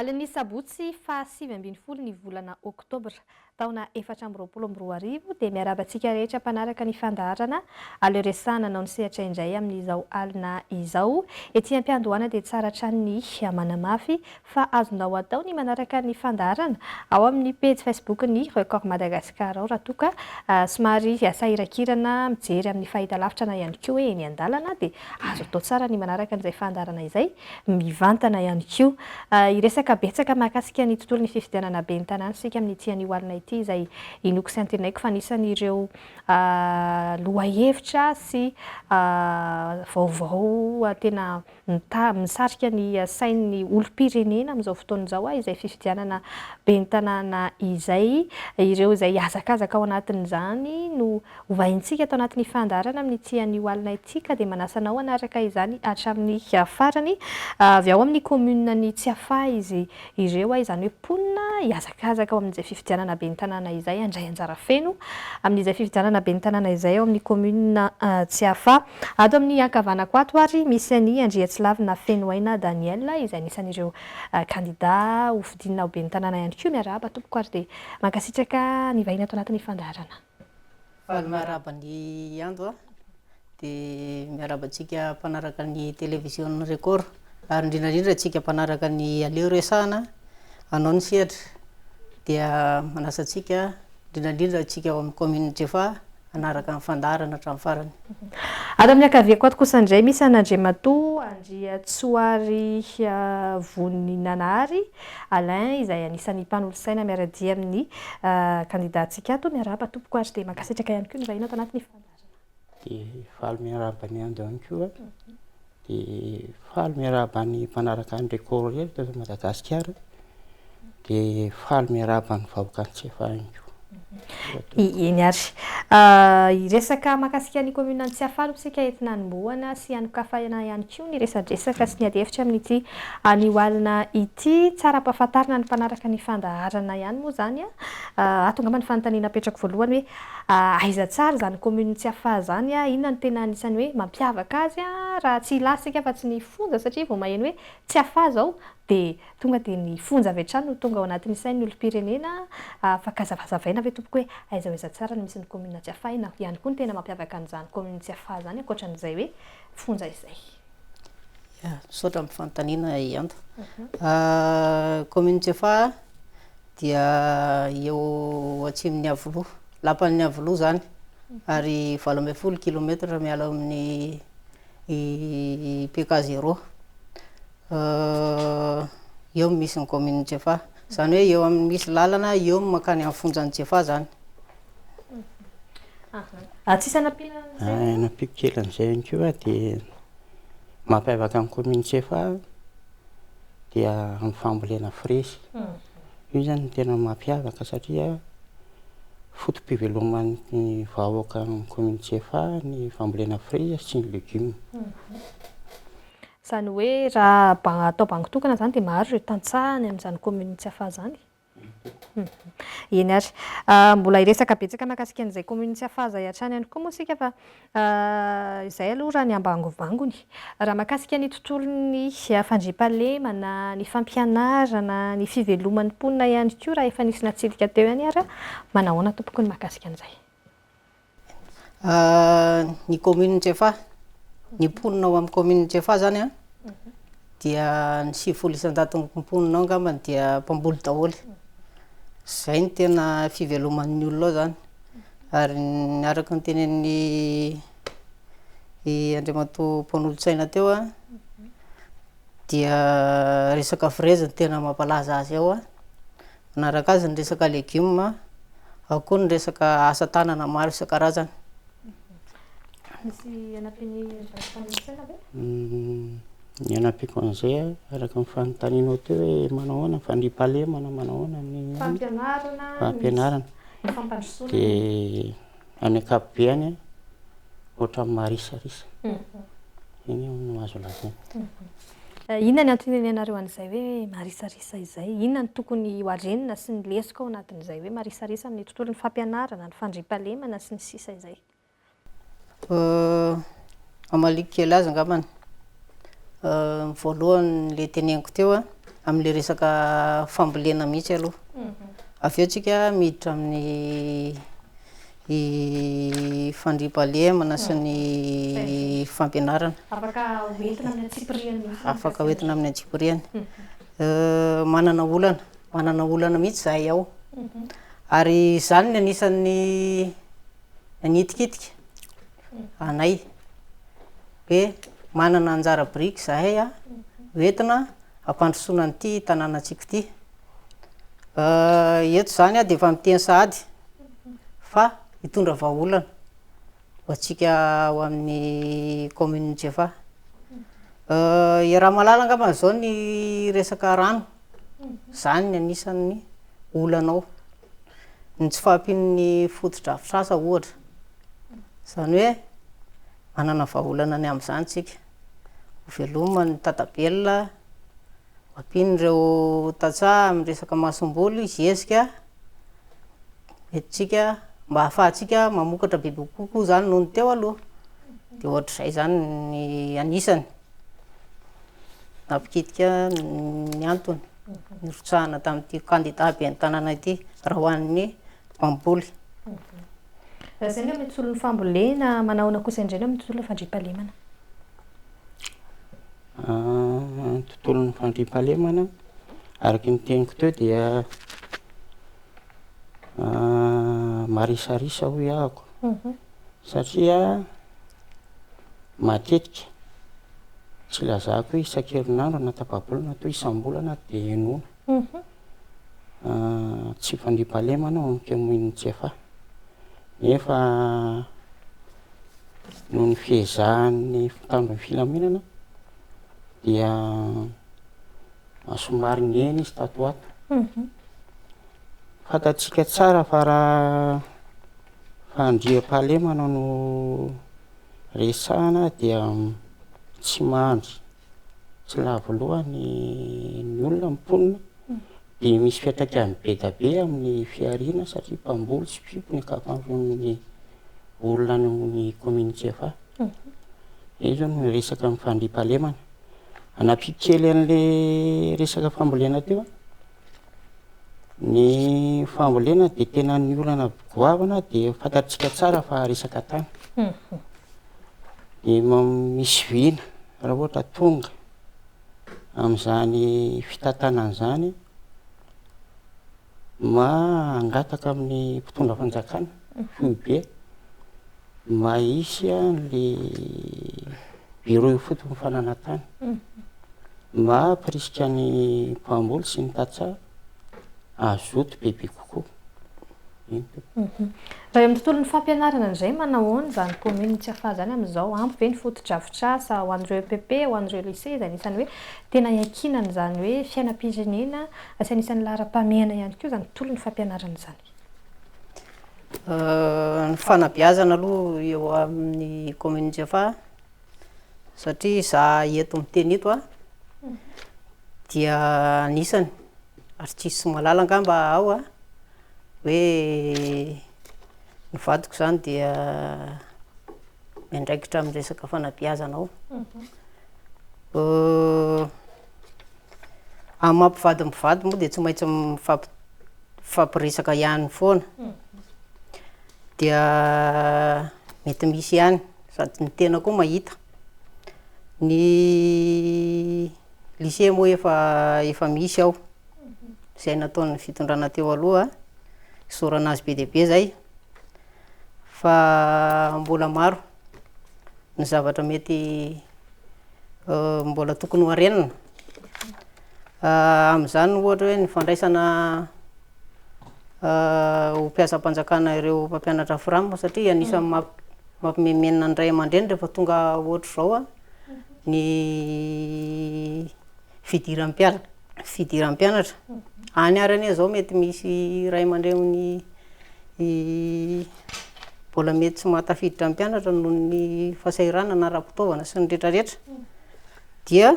Alin'ny sabotsy faha 19 ny volana oktobra taona 2024 dia miarahaba antsika rehetra mpanaraka ny fandaharana Aleo Resahana anao ny sehatra indray amin'izao alina izao. Ety am-piandohana dia tsara hatrany ny manamafy fa azonao atao ny manaraka ny fandaharana ao amin'ny pejy Facebook-n'ny Record Madagascar ao raha toa ka somary sahirankirana mijery amin'ny fahitalavitra na ihany koa hoe eny an-dalana dia azo atao tsara ny manaraka an'izay fandaharana izay mivantana ihany koa. Hiresaka betsaka mahakasika ny tontolon'ny fifidianana ben'ny tanàna isika amin'ity anio alina ity izay inoako sy antenaiko fa anisan'ireo lohahevitra sy vaovao tena misarika ny sain'ny olom-pirenena amin'izao fotoana izao izay fifidianana ben'ny tanàna izay. Ireo izay hihazakazaka ao anatin'izany no Hovahintsika ato anatin'ny fandaharana amin'ity anio alina ity ka dia manasa anao hanaraka izany hatramin'ny farany. Avy ao amin'ny commune ny Tsiafahy izy ireo, izany hoe mponina hihazakazaka ao amin'izay fifidianana ben'ny tanàna izay, handray anjara feno amin'izay fifidianana ben'ny tanàna izay ao amin'ny commune Tsiafahy. Ato amin'ny ankavanako ato ary misy an'i Andriatsilavina Fenoaina Daniel izay anisan'ireo kandida hofidiana ho ben'ny tanàna ihany koa. Miarahaba tompoko ary dia mankasitraka ny vahiny ato anatin'ny fandaharana. Faly miarahaba an'i Ando a, dia miarahaba antsika mpanaraka ny télévision Record ary indrindra indrindra antsika mpanaraka ny Aleo Resahana anao ny sehatra dia manasa antsika indrindra indrindra antsika ao amin'ny commune Tsiafahy hanaraka ny fandaharana hatramin'ny farany. Ato amin'ny ankaviako ato kosa indray misy an'Andriamatoa Andriatsoary Voninanahary Alain izay anisan'ny mpanolotsaina miara-dia amin'ny kandidantsika ato. Miarahaba tompoko ary dia mankasitraka ihany koa ny vahiny ato anatin'ny fandaharana. Dia faly miarahaba an'i Ando ihany koa. Dia faly miarahaba ny mpanaraka ny Record rehetra eto Madagasikara. Dia faly miarahaba ny vahoakan'i Tsiafahy ihany koa. Eny ary. Hiresaka mahakasika ny commune an'i Tsiafahy aloha isika entina hanombohana sy hanokafana ihany koa ny resadresaka sy ny adihevitra amin'ity anio alina ity. Tsara ampahafantarina ny mpanaraka ny fandaharana ihany moa izany. Ato angamba ny fanontaniana apetrako voalohany hoe aiza tsara izany commune Tsiafahy izany? Inona no tena anisan'ny hoe mampiavaka azy raha tsy hilaza isika afa-tsy ny fonja satria vao maheno hoe Tsiafahy izao dia Tonga dia ny fonja avy hatrany no tonga ao anatin'ny sain'ny olom-pirenena. Afaka hazavazavaina ve tompoko hoe aiza ho aiza tsara no misy ny commune Tsiafahy na ihany koa ny tena mampiavaka an'izany commune Tsiafahy izany ankoatran'izay hoe fonja izay? Ya, misaotra amin'ny fanontaniana i Anta. Commune Tsiafahy dia eo atsimon'i Iavoloha, lapan'i Iavoloha izany, ary 18 kilomètre miala eo amin'ny PK zéro. Eo no misy ny commune Tsiafahy. Izany hoe eo amin'ny misy lalana eo no mankany amin'ny fonjan'i Tsiafahy izany. Ah, tsisy anampiana an'izay? Ah, anampiako kely an'izay ihany koa dia mampiavaka ny commune Tsiafahy dia amin'ny fambolena frezy. Io izany no tena mampiavaka satria foto-piveloman'ny vahoaka amin'ny commune Tsiafahy ny fambolena frezy sy ny legioma. Izany hoe raha atao bango tokana izany dia maro ireo tantsaha any amin'izany commune Tsiafahy izany? Eny ary. Mbola hiresaka betsaka mahakasika an'izay commune Tsiafahy izay hatrany ihany koa moa isika fa izay aloha raha ny ambangovangony. Raha mahakasika ny tontolon'ny fandriampahalemana, ny fampianarana, ny fiveloman'ny mponina ihany koa raha efa nisy natsidika teo ihany ary, manahoana tompoko ny mahakasika an'izay? Ny commune Tsiafahy, ny mponina ao amin'ny commune Tsiafahy zany an, dia ny 90 isan-jaton'ny mponina ao angambany dia mpamboly daholo. Zay no tena fiveloman'ny olona ao zany. Ary ny araka ny tenenin'ny i Andriamatoa mpanolotsaina teo an, dia resaka frezy no tena mampalaza azy ao an. Manaraka azy ny resaka legioma, ao koa ny resaka asa tanana maro isan-karazany. Misy anampian'i Mpanolotsaina ve? Ny anampiako an'izay araka ny fanontanianao teo hoe manao ahoana ny fandriampahalemana, manao ahoana ny Fampianarana, fampianarana. ny fampandrosoana. Dia amin'ny ankapobeny ohatran'ny marisarisa. Iny no azo lazaina. Inona ny antony itenenanareo an'izay hoe marisarisa izay? Inona no tokony ho harenina sy ny lesoka ao anatin'izay hoe marisarisa amin'ny tontolon'ny fampianarana, ny fandriampahalemana sy ny sisa izay? Hamaliako kely azy angambany. Ny voalohany ilay teneniko teo an, amin'ilay resaka fambolena mihitsy aloha. Avy eo tsika miditra amin'ny fandriampahalemana sy ny fampianarana. Afaka hoentina amin'ny antsipiriany mihitsy. Afaka hoentina amin'ny antsipiriany. Manana olana, manana olana mihitsy izahay ao. Ary izany no anisan'ny nanitikitika anay hoe manana anjara biriky izahay hoentina hampandrosoana an'ity tanànantsika ity. Eto izany aho dia efa miteny sahady fa hitondra vahaolana ho antsika ao amin'ny kaominin'i Tsiafahy. Iaraha-mahalala angamba izao ny resaka rano, izany no anisan'ny olana ao. Ny tsy fahampian'ny fotodrafitrasa ohatra, izany hoe manana vahaolana ny amin'izany isika. Ho velomina ny tatabelona, ampiana ireo tantsaha amin'ny resaka masomboly, zezika, entintsika mba ahafahantsika mamokatra bebe kokoa zany noho ny teo aloha. De ohatr'izay zany ny anisany nampikitika ny antony nirotsahana tamin'ity kandida ben'ny tanàna ity raha ho an'ny mpamboly. Raha izay ny amin'ny tontolon'ny fambolena, manahoana kosa indray ny amin'ny tontolon'ny fandriampahalemana? Ny tontolon'ny fandriampahalemana, araka ny teniko teo dia marisarisa hoy ahako satria matetika tsy lazako hoe isan-kerinandro na tapa-bolana toa isam-bolana dia henoina tsy fandriampahalemana ao amin'ny kaominin'i Tsiafahy nefa noho ny fiezahan'ny mpitandro ny filaminana dia somary nihena izy tato ho ato. Fantatsika tsara fa raha fandriampahalemana no resahana dia tsy mandry tsy lavo loha ny ny olona, ny mponina, dia misy fiantraikany be dia be amin'ny fihariana satria mpamboly sy mpiompy ny ankamaroan'ny olona any amin'ny kaominina Tsiafahy. Eo zao no resaka ny fandriampahalemana. Anampiko kely an'le resaka fambolena teo an, ny fambolena dia tena ny olana goavana dia fantatsika tsara fa resaka tany. Dia misy vina raha ohatra tonga amin'izany fitantanana izany mba hangataka amin'ny mpitondra fanjakana foibe mba hisy an'le bureau ifotony fananantany mba hampirisika ny mpamboly sy ny tantsaha hazoto bebe kokoa. Raha eo amin'ny tontolon'ny fampianarana indray, manao ahoana izany commune Tsiafahy izany amin'izao? Ampy ve ny fotodrafitrasa ho an'ireo EPP, ho an'ireo lycée izay anisan'ny hoe tena iankinan'izany hoe fiainam-pirenena sy anisan'ny laharam-pahamehana ihany koa izany tontolon'ny fampianarana izany? Ny fanabeazana aloha eo amin'ny commune Tsiafahy satria za eto miteny eto a dia anisany ary tsisy mahalala angamba aho a. hoe ny vadiko zany dia miandraikitra amin'ny resaka fanabeazana ao. Amin'ny maha mpivady mpivady moa dia tsy maintsy mifampi- mifampiresaka ihany foana, dia mety misy ihany sady ny tena koa mahita. Ny lycée moa efa efa misy ao. izay nataon'ny fitondrana teo aloha, isaorana azy be dia be zay, fa mbola maro ny zavatra mety mbola tokony ho harenina, amin'izany ohatra hoe ny fandraisana ho mpiasam-panjakana ireo mpampianatra fram satria anisan'ny mamp- mampimenomenona ny ray aman-dreny rehefa tonga ohatr'izao an ny fidiram-piara, fidiram-pianatra. Any ary anie zao mety misy ray aman-dreny mbola mety tsy mahatafiditra ny mpianatra noho ny fahasahiranana ara-pitaovana sy ny retraretra. Dia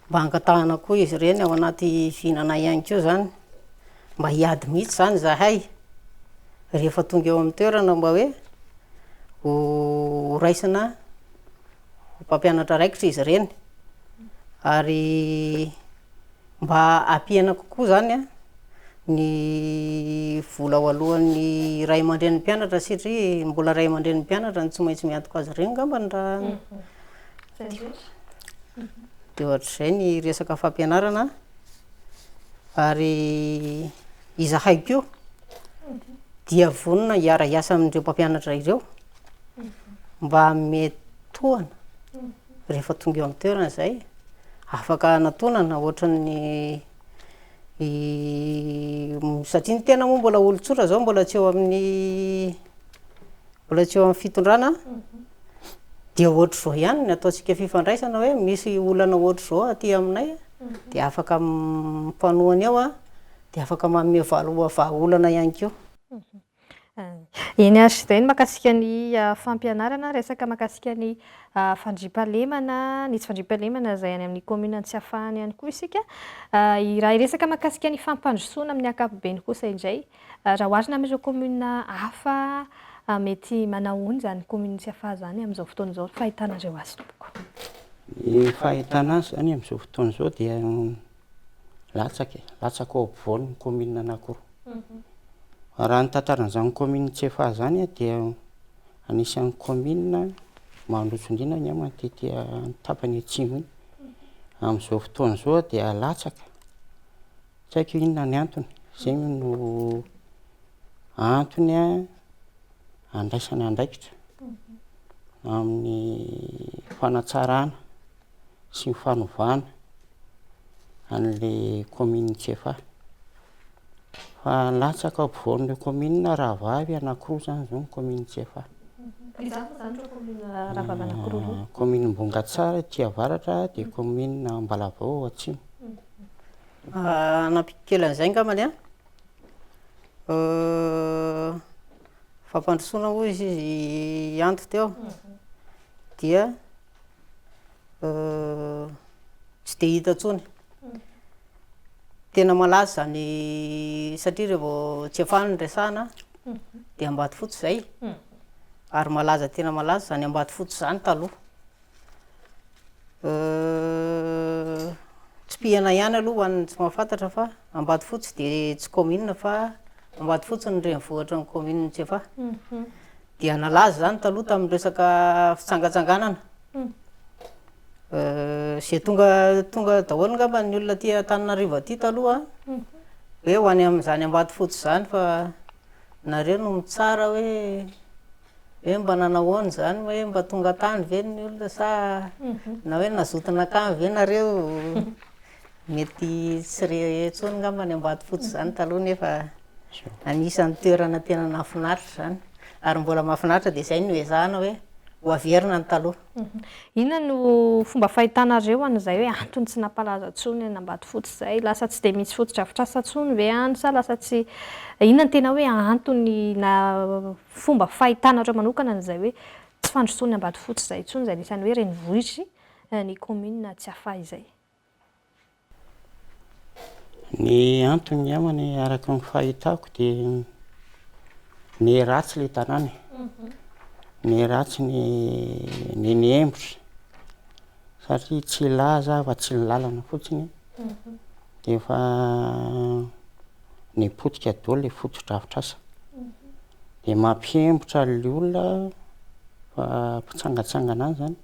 mba angatahana koa izy ireny ao anaty vinana ihany koa zany, mba hiady mihitsy zany zahay rehefa tonga eo amin'ny toerana mba hoe ho raisina. mpampianatra raikitra izy ireny. Ary mba hampihena kokoa zany an ny vola ho aloan'ny ray aman-drenin'ny mpianatra satria mbola ray aman-drenin'ny mpianatra no tsy maintsy miantoka azy ireny angambany raha dia ohatr'izay ny resaka fampianarana. Ary izahay koa dia vonona hiara-hiasa amin'ireo mpampianatra ireo mba hanome tohana rehefa tonga eo amin'ny toerana izay, afaka hanatonana ohatran'ny satria ny tena moa mbola olon-tsotra izao mbola tsy eo amin'ny mbola tsy eo amin'ny fitondrana dia ohatr'izao ihany ny ataontsika fifandraisana hoe misy olana ohatr'izao aty aminay dia afaka mifanohana eo dia afaka manome vahaolana ihany koa. Eny ary, izay ny mahakasika ny fampianarana, resaka mahakasika ny fandriampahalemana, ny tsy fandriampahalemana izay any amin'ny kaominina Tsiafahany ihany koa isika. Raha hiresaka mahakasika ny fampandrosoana amin'ny ankapobeny kosa indray, raha oharina amin'ireo kaominina hafa, mety manao ahoana izany kaominina Tsiafahy izany amin'izao fotoana izao, ny fahitanareo azy tompoko? Ny fahitana azy izany amin'izao fotoana izao dia latsaka e, latsaka ao ampovoany ny kaominina anankiroa. Raha ny tantaran'izany kaominina Tsiafahy izany dia anisan'ny kaominina mandroso indrindra angamba tety tapany atsimo iny. Amin'izao fotoana izao dia latsaka, tsy haiko inona ny antony, izay no antony andraisana andraikitra amin'ny fanatsarana sy ny fanovana an'ilay kaominina Tsiafahy. Fa latsaka ao ampovoan'ireo kaominina rahavavy anankiroa izany izao ny kaominina Tsiafahy. Iza moa izany ireo kaominina rahavavy anankiroa ireo? Kaominina Ambongatsara aty avaratra dia kaominina Ambalavao ao atsimo. Hanampy kely an'izay angambany an, fampandrosoana hoy izy Anto teo dia tsy dia hita intsony. Tena malaza izany satria raha vao Tsiafahy no resahana dia Ambatofotsy izay, ary malaza tena malaza izany Ambatofotsy izany taloha. Tsipihana ihany aloha ho an'ny tsy mahafantatra fa Ambatofotsy dia tsy kaominina fa Ambatofotsy no renivohitry ny kaominin'i Tsiafahy. Dia nalaza izany taloha tamin'ny resaka fitsangatsanganana. Izay tonga tonga daholo angamba ny olona aty Antananarivo aty taloha hoe ho any amin'izany Ambatofotsy izany fa nareo no mitsara hoe hoe mba nanahoana izany hoe mba tonga tany ve ny olona sa na hoe nazoto nankany ve nareo? Mety tsy re intsony angamba ny Ambatofotsy izany taloha nefa anisan'ny toerana tena nahafinaritra izany ary mbola mahafinaritra dia izay no ezahana hoe ho averina ny taloha. Inona no fomba fahitanareo an'izay hoe antony tsy nampalaza intsony an'Ambatofotsy izay? Lasa tsy dia misy fotodrafitrasa intsony ve any sa lasa tsy, inona no tena hoe antony na fomba fahitanareo manokana an'izay hoe tsy fandrosoan'ny Ambatofotsy izay intsony izay anisan'ny hoe renivohitry ny kaominina Tsiafahy izay? Ny antony angambany araka ny fahitako dia ny ratsy ilay tanàna e. Ny ratsy ny ny niembotra satria tsy hilaza afa tsy ny lalana fotsiny dia efa nipotika daholo ilay fotodrafitrasa. Dia mampiembotra ilay olona fa mpitsangatsangana any zany.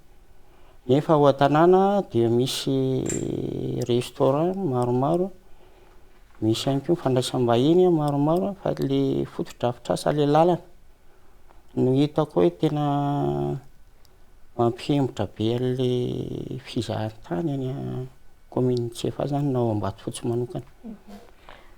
Nefa ao an-tanàna dia misy restaurant maromaro, misy ihany koa fandraisam-bahiny maromaro fa le fotodrafitrasa le lalana no hitako hoe tena mampihemotra be an'le fizahantany any commune Tsiafahy zany na ao Ambatofotsy manokana.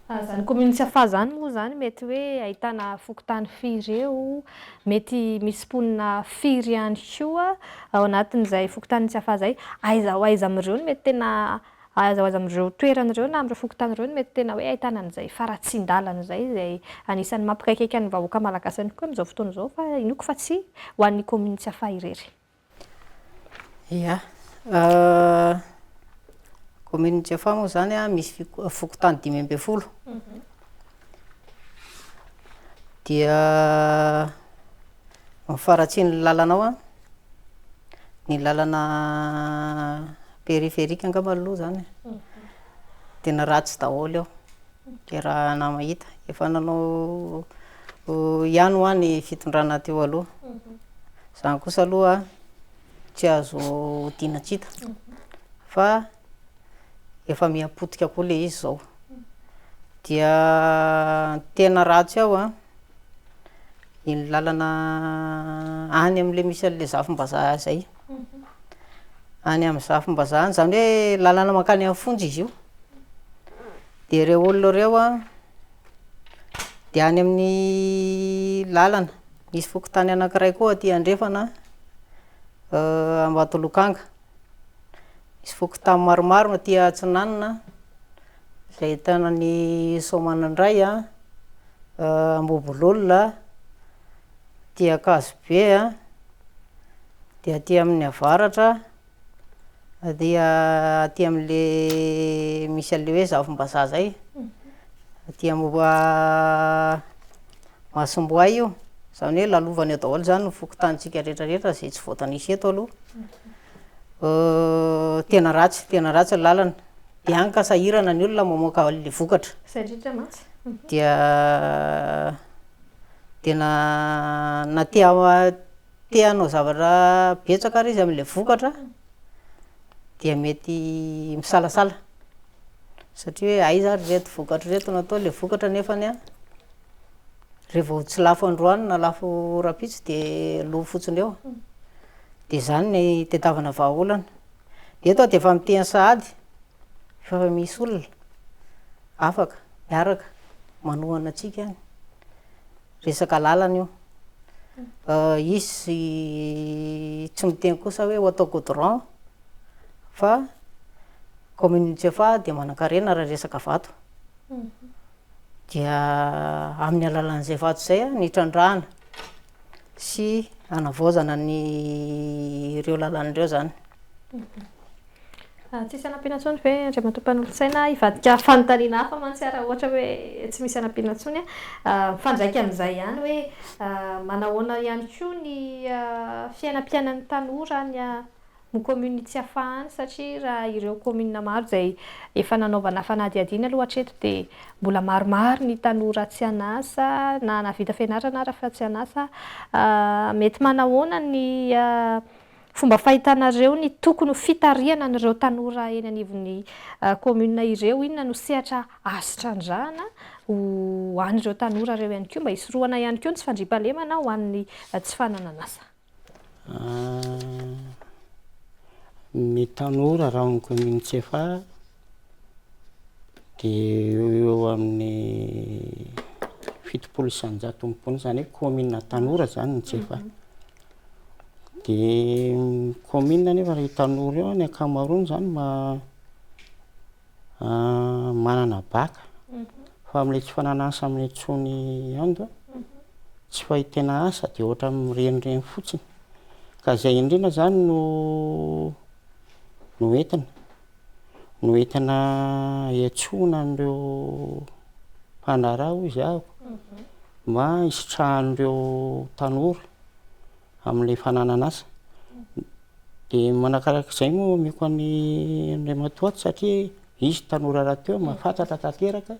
Izany commune Tsiafahy izany moa izany mety hoe ahitana fokontany firy eo, mety misy mponina firy ihany koa ao anatin'izay fokontanin'i Tsiafahy izay. Aiza ho aiza amin'ireo no mety tena, aiza ho aiza amin'ireo toerana ireo na amin'ireo fokontany ireo no mety tena hoe ahitana an'izay faharatsian-dalana izay, izay anisan'ny mampikaikaika ny vahoaka malagasy ihany koa amin'izao fotoana izao fa inoako fa tsy ho an'ny commune Tsiafahy irery. Ia, commune Tsiafahy moa zany a misy fiko- fokontany 15, dia ny faharatsian'ny lalana ao a, ny lalana. Périphérique angamba aloha zany e. Tena ratsy daholo ao. Dia raha na mahita. Efa nanao ihany hoa ny fitondrana teo aloha. Zany kosa aloha tsy azo odiana tsy hita fa efa miha potika koa le izy zao. Dia ny tena ratsy ao an, iny lalana any amle misy anle zafimbazaha zay. Any amin'ny zafimbazaha any, zany hoe lalana mankany amin'ny fonja izy io. Dia ireo olona ireo an, dia any amin'ny lalana, misy fokontany anakiray koa aty andrefana Ambatolokanga. Misy fokontany maromaro aty atsinanana izay ahitana ny Soamanandray an, Ambohibololona, aty Ankazobe an, dia aty amin'ny avaratra dia aty amle misy anle hoe zafimbazaha zay, aty am- Masomboay io, zany hoe lalovana eo daholo zany ny fokontanintsika rehetra rehetra zay tsy voatanisa eto aloha. Tena ratsy, tena ratsy ny lalana, de any ka sahirana ny olona mamoaka le vokatra. Zay indrindra mantsy. Dia tena na te te hanao zavatra betsaka ary izy amle vokatra dia mety misalasala satria hoe aiza ary reto vokatra reto no atao le vokatra nefany an revo tsy lafo androany na lafo rahampitso de lo fotsiny eo. De zany ny itadiavana vahaolana. Eto aho de efa miteny sahady fa efa misy olona afaka miaraka manohana antsika any. Resaka lalana io. Izy tsy miteny kosa hoe ho atao goudron fa commune Tsiafahy dia manankarena raha resaka vato. Dia amin'ny alalan'izay vato izay no hitrandrahana sy hanavaozana ny ireo lalana ireo zany. Tsisy hanampiana intsony ve Andriamatoa Mpanolotsaina? Hivadika fanontaniana hafa mantsy aho raha ohatra hoe tsy misy hanampiana intsony. Mifandraika amin'izay ihany hoe manahoana ihany koa ny fiainam-piainan'ny tanora any amin'ny commune Tsiafahy any satria raha ireo commune maro izay efa nanaovana fanadihadiana aloha hatreto dia mbola maromaro ny tanora tsy an'asa na nahavita fianarana ara fa tsy an'asa. Mety manahoana ny Fomba fahitanareo ny tokony ho fitarihana an'ireo tanora eny anivon'ny commune ireo, inona no sehatra azo trandrahana ho an'ireo tanora ireo ihany koa mba hisorohana ihany koa ny tsy fandriampahalemana ho an'ny tsy fananan'asa? Ny tanora raha ao amin'ny commune Tsiafahy dia eo ho eo amin'ny 70% mponina, izany hoe commune tanora izany ny Tsiafahy. De ny commune nefa ry tanora io ny ankamaroany zany manana bac fa amle tsy fananana asa amle intsony ando tsy fahitana asa de ohatran'ny mirenireny fotsiny ka zay indrindra zany no no entina no entina iantsoana an'ireo mpandraharaha hoy zaho mba hisitrahan'ireo tanora amin'ilay fananan'asa. Dia manakarak'izay moa omeko an'i Andriamatoa ato satria izy tanora rahateo mahafantatra tanteraka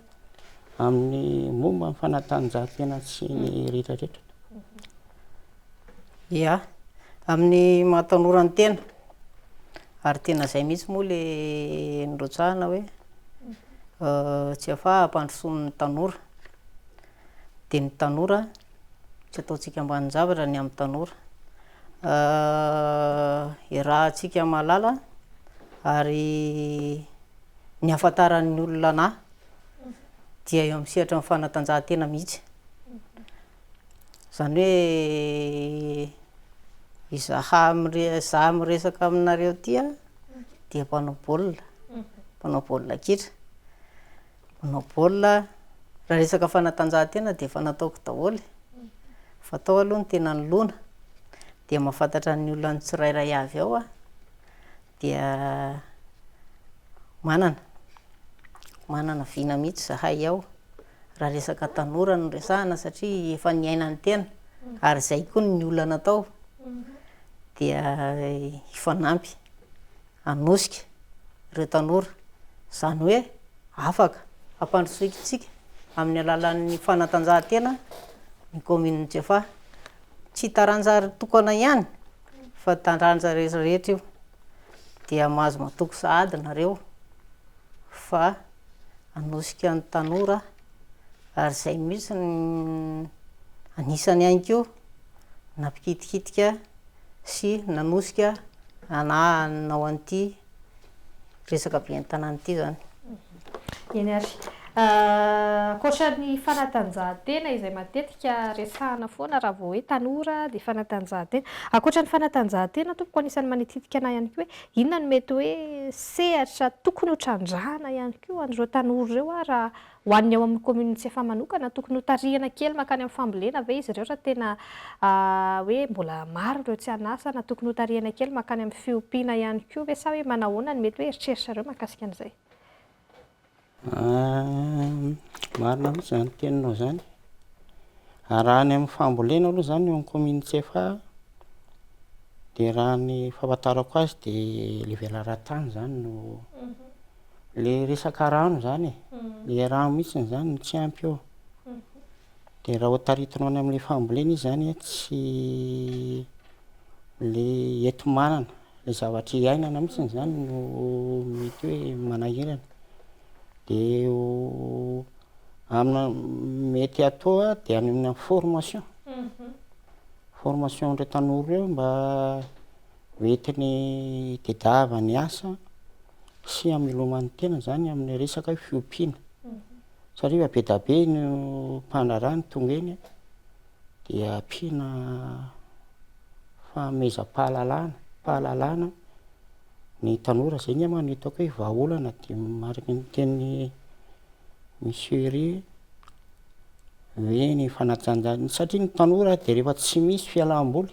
amin'ny momba ny fanatanjahantena sy ny rehetrarehetra. Ia, amin'ny maha tanora ny tena, ary tena izay mihitsy moa le nirotsahana hoe tsy afaha hampandrosoan'ny tanora. Dia ny tanora Tsy ataontsika ambanin-javatra ny amin'ny tanora. Iarahantsika mahalala ary ny ahafantaran'ny olona anà dia eo amin'ny sehatry ny fanatanjahantena mihitsy. Izany hoe izaha mire- izaho miresaka aminareo ity an dia mpanao baolina, mpanao baolina kitra. Manao baolina, raha resaka fanatanjahantena dia efa nataoko daholo, fa tao aloha ny tena nilona, dia mahafantatra ny olona tsirairay avy ao aho, dia manana, manana vina mihitsy zahay ao raha resaka tanora no resahana satria efa niainan'ny tena ary zay koa ny olana tao, dia hifanampy, hanosika. ireo tanora. Izany hoe afaka hampandrosointsika amin'ny alalan'ny fanatanjahantena ny kaominin'i Tsiafahy. Tsy taranja tokana ihany fa taranja rehetra io. Dia mahazo matoky sahady nareo fa hanosika ny tanora ary izay mihitsy no anisany ihany koa nampikitikitika sy nanosika anah hanao an'ity resaka ben'ny tanàna ity izany. Eny ary. Ankoatra ny fanatanjahantena izay matetika resahana foana raha vao hoe tanora dia fanatanjahantena. Ankoatra ny fanatanjahantena tompoko anisan'ny manitikitika anah ihany koa hoe inona no mety hoe sehatra tokony ho trandrahana ihany koa an'ireo tanora ireo raha Ho an'ny ao amin'ny kaominin'i Tsiafahy manokana, tokony ho tarihina kely mankany amin'ny fambolena ve izy ireo raha tena hoe mbola maro ireo tsy an'asa na tokony ho tarihina kely mankany amin'ny fiompiana ihany koa ve sa hoe manahoana ny mety hoe eritreritrareo mahakasika an'izay? Marina mihitsy izany teninao izany. Raha ny amin'ny fambolena aloha izany eo amin'ny kaominin'i Tsiafahy dia raha ny fahafantarako azy dia ilay velaran-tany izany no Le resaka rano zany e, le rano mihitsiny zany no tsy ampy eo. De raha ho taritinao any am'le fambolena izy zany tsy le enti-manana, le zavatra iainana mihitsiny zany no mety hoe manahirana. De ho amina mety atao a de any amina formation, formation an'ireo tanora ireo mba ho entiny hitadiavany asa sy hamelomany tena zany amin'ny resaka fiompiana satria efa be da be ny mpandraharaha no tonga eny dia ampiana fanomezam-pahalalana fahalalana ny tanora, zay angamba no hitako hoe vahaolana de araka ny tenin'i monsieur ery hoe ny fanatanjahana satria ny tanora de rehefa tsy misy fialam-boly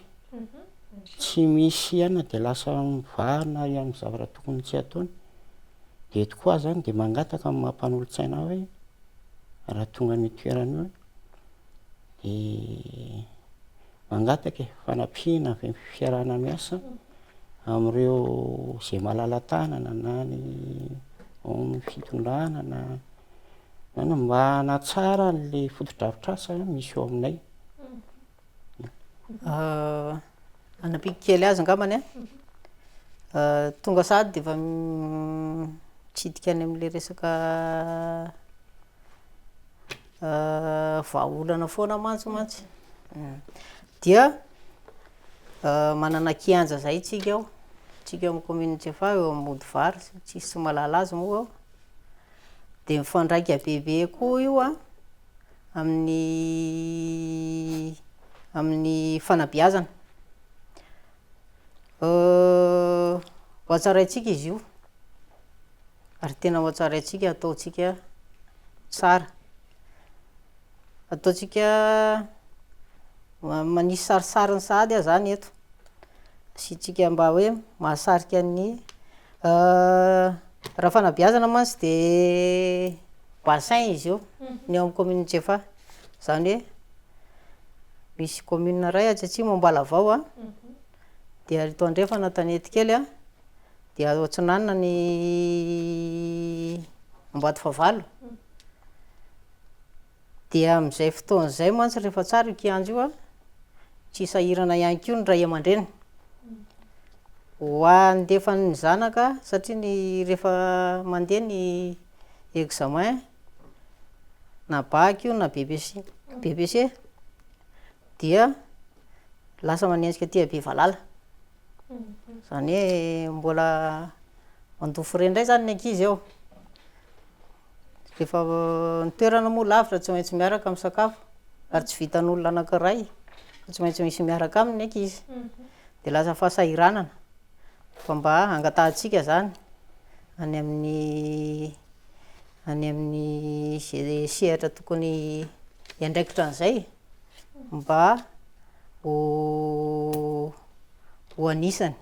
Tsy misy aina dia lasa mivarina ary amin'ny zavatra tokony tsy ataony. Dia eto koa aho zany dia mangataka amin'ny maha mpanolotsaina ahy hoe raha tonga an'io toerana io aho dia mangataka e, fanampiana avy amin'ny fiarahana miasa amin'ireo izay malala-tanana na ny ao amin'ny fitondrana na na mba hanatsara an'ilay fotodrafitrasa misy eo aminay. Hanampiako kely azy angambany an, tonga sahady dia efa mitsidika any amin'ilay resaka vahaolana foana mantsy mantsy. Dia manana kianja zay tsika ao, tsika ao amin'ny commune Tsiafahy eo Ambodivary, tsisy tsy mahalala azy moa ao. Dia mifandraika bebe koa io an amin'ny amin'ny fanabeazana. Ho hatsaraintsika izy io, ary tena ho hatsaraintsika ataontsika tsara. Ataontsika manisy sarisariny sahady aho zany eto, asiantsika mba hoe mahasarika ny Raha fanabeazana mantsy de bassin izy io, ny ao amin'ny commune Tsiafahy, zany hoe misy commune iray atsy atsimo Ambalavao a, de eto andrefana Antanetikely a, de ao atsinanana ny Ambatofahavalo, Dia amin'izay fotoana izay mantsy rehefa tsara io kianja io an, tsy sahirana ihany koa ny ray aman-dreny ho handefa ny zanaka satria ny rehefa mandeha ny examen na bac io na BEPC BEPC dia lasa manenjika aty Bevalala. Izany hoe mbola mandoa frais indray izany ny ankizy eo. Rehefa ny toerana moa lavitra tsy maintsy miaraka misakafo ary tsy vitan'olona anankiray fa tsy maintsy misy miaraka aminy ny ankizy. Dia lasa fahasahiranana fa mba angatahantsika izany any amin'ny any amin'ny ze sehatra tokony hiandraikitra an'izay mba ho ho anisany